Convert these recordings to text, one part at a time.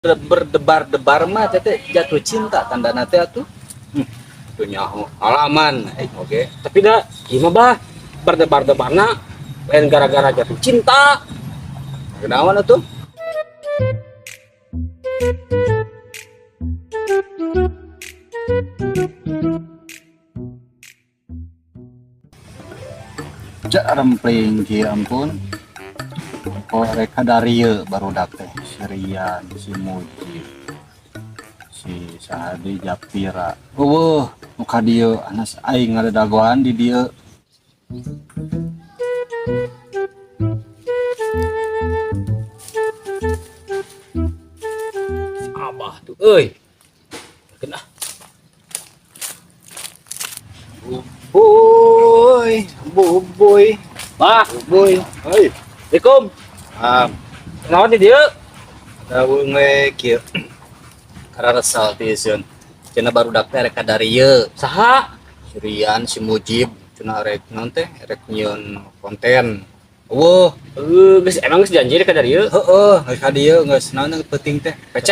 Berdebar-debar mah teh jatuh cinta tandana teh atuh. Tuh nyaho alaman oke. Tapi dah ieu mah, Bah, berdebar-debarna lain gara-gara jatuh cinta. Kenaon atuh? Cak rempling ki ampun. Kok reka dari barudak teh si Rian, si Mujib, si Sahadi Japira. Eueuh, nu ka dieu anas aing ngadadagoan di dieu. Abah tuh euy. Kena. Bubuy, bubuy, Bah, bubuy. Hei, Assalamualaikum. ah, Naon di dieu? daun we kieu. Kararesel tiiseun. Cenah barudak teh rek ka darieu. Saha? Si Rian, si Mujib, cenah rek naon teh rek nyieun konten. Eueuh, Heuh, geus emang geus janji ka dieu. Heeh, geus ka dieu geus naon penting teh. PC,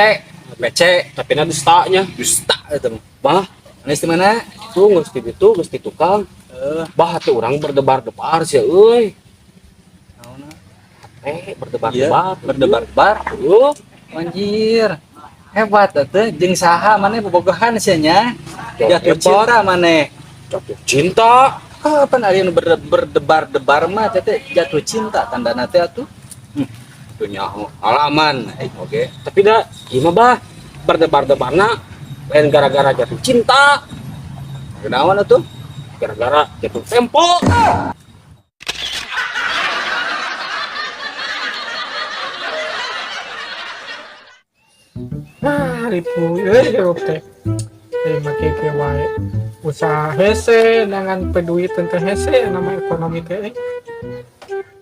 PC, Tapi na dusta nya. Dusta eta mah. Bah, Anis di mana? Tuh geus di ditu, geus di tukang. Heeh. Bah, tuh urang berdebar-debar sih euy. Naonna? Eh, Iya, berdebar-debar. Berdebar-debar. Heuh. Anjir. Hebat atuh jeung saha maneh bobogohan sia nya? Jatuh Hebat. cinta maneh. Jatuh cinta. Kapan ari nu berdebar-debar mah teh jatuh cinta tandana teh atuh. Tuh nyaho alaman oke. Tapi dah ieu mah, Bah, berdebar-debarna lain gara-gara jatuh cinta, Kenaon atuh? Gara-gara jatuh tempo. Ah, ribu euy hirup teh. Eh, make kieu wae. Usaha hese dengan peduitan teh hese nama ekonomi teh.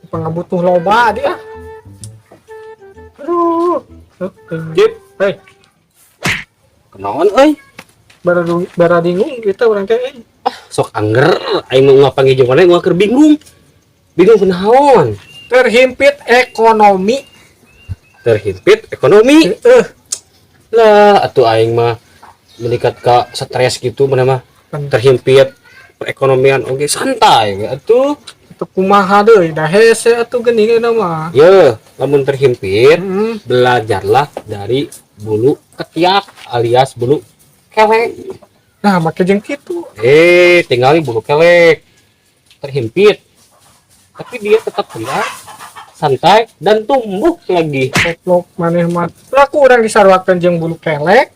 Pangabutuh loba dia. Aduh, ringgit. Hei, Kenaon euy? Baradingung kita urang teh. Eh. Sok angger aing mah ngapanggih jeung maneh keur bingung. Bingung kunaon? Terhimpit ekonomi. Terhimpit ekonomi. Eh, Lah, atuh aing mah meningkat ke stres gitu mana mah terhimpit perekonomian oge santai we atuh. Itu kumaha deui da hese atuh geuning eta mah. Ye, lamun terhimpit, belajarlah dari bulu ketiak alias bulu kelek. Nah, make jeung kitu. Eh, tinggal bulu kelek terhimpit, tapi dia tetap liar, santai, dan tumbuh lagi. Goblok maneh mah. Laku urang disaruakeun jeung bulu kelek.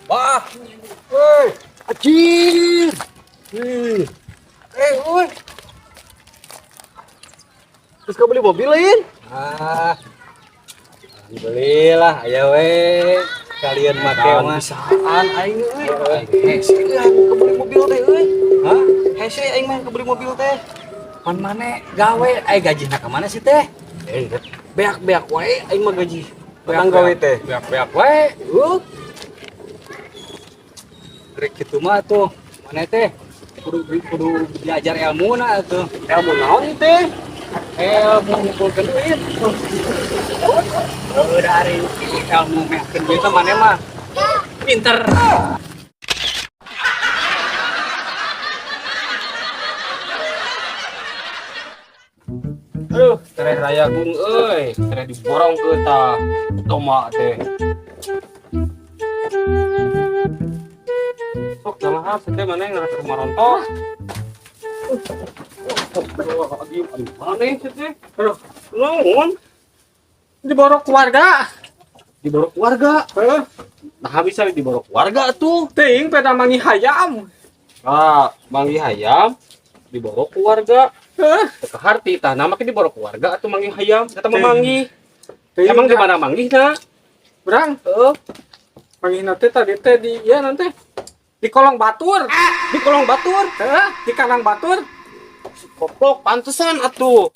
Wah, Woi, anjir. Eh, woi. Terus kau beli mobil lain? Ah. Alhamdulillah, aya we. Kalian make mah. Bisaan aing euy. Hese euy aing kebeli mobil teh euy. Hah? Hese aing mah kebeli mobil teh. Pan maneh gawe ai gajina ka mana sih teh? Eh, beak-beak wae aing mah gaji. Petang gawe teh. Beak-beak wae. Heuh. Rek kitu mah tuh. Maneh teh kudu kudu diajar ilmuna atuh. Ilmu naon ieu teh? Ilmu ngumpulkeun duit. Heuh, dari ilmu meakeun duit mah maneh mah pinter. Aduh, tereh raya gung euy, tereh diborong ke tah toma teh. Sok jangan teh maneh ngerasa marontok. Maneh teh? Aduh, Naon? Diborok keluarga. Diborok keluarga. Heeh. Nah, bisa diborok keluarga tuh. Teuing peda manggih hayam. Ah, manggih hayam diborok keluarga. Heuh. Teu kaharti tah nama ke diborok keluarga atuh manggih hayam. Eta mah manggih. Teuing Emang di mana manggihna? Berang, Heeh. manggihna teh tadi teh di ieu nanti di kolong batur. Di kolong batur. Heeh, di kandang batur. Goblok, pantesan atuh.